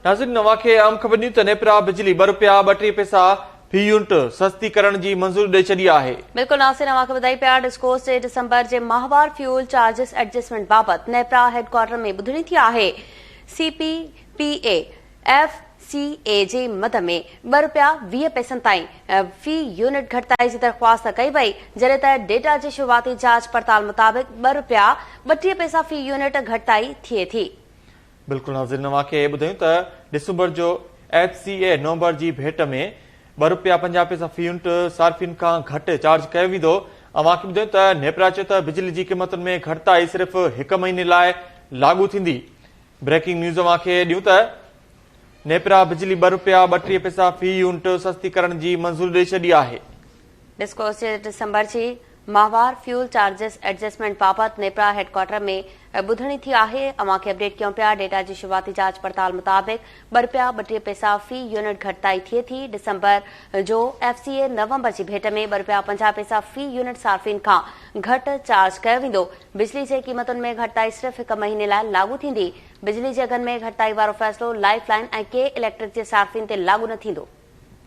ناظرين اوهان کي اهم خبر ڏيون ته نيپرا بجلي ٻه رپيا 32 پئسا في يونٽ سستي ڪرڻ جي منظوري ڏئي ڇڏي آهي. بلڪل ناظرين اوهان کي ٻڌايون پيا ڊسڪوز جي ڊسمبر جي ماهوار فيول چارجز ايڊجسٽمينٽ بابت نيپرا هيڊ ڪوارٽر ۾ ٻڌڻي ٿي آهي C P P A F C اي جي مد ۾ ٻه رپيا 20 پئسن تائين في يونٽ گهٽتائي جي درخواست ڪئي وئي جڏهن ته ڊيٽا جي شروعاتي جاچ پڙتال مطابق ٻه رپيا 32 پئسا في يونٽ گهٽتائي ٿئي ٿي. بلڪل ناظرين اوهان کي ٻڌايون ته ڊسمبر جو ايف سي اي نومبر جي ڀيٽ ۾ ٻه رپيا 50 پئسا في يونٽ صارفين کان گهٽ چارج ڪيو ويندو. اوهان کي ٻڌايون ته نيپرا چيو ته بجلي جي قيمتن ۾ گهٽتائي صرف هڪ مهيني لاء لاڳو ٿيندي. بريڪنگ نيوز اوهان کي ڏيون ته نيپرا بجلي ٻه رپيا 32 پئسا في يونٽ سستي ڪرڻ جي منظوري ڏئي ڇڏي آهي. ڊسڪوز جي ڊسمبر جي ماهوار فيول چارجز ايڊجسٽمينٽ بابت نيپرا هيڊڪوارٽر ۾ ٻڌڻي ٿي آهي، اوهان کي اپڊيٽ ڪيون پيا، ڊيٽا جي شروعاتي جاچ پڙتال مطابق ٻه رپيا 32 پئسا في يونٽ گهٽتائي ٿئي ٿي، ڊسمبر جو ايف سي اي نومبر جي ڀيٽ ۾ ٻه رپيا 50 پئسا في يونٽ صارفين کان گهٽ چارج ڪيو ويندو، بجلي جي قيمتن ۾ گهٽتائي صرف هڪ مهيني لاء لاڳو ٿيندي، بجلي جي اگهن ۾ گهٽتائي وارو فيصلو لائف لائن ۽ ڪي اليڪٽرڪ جي صارفين تي لاڳو نه ٿيندو.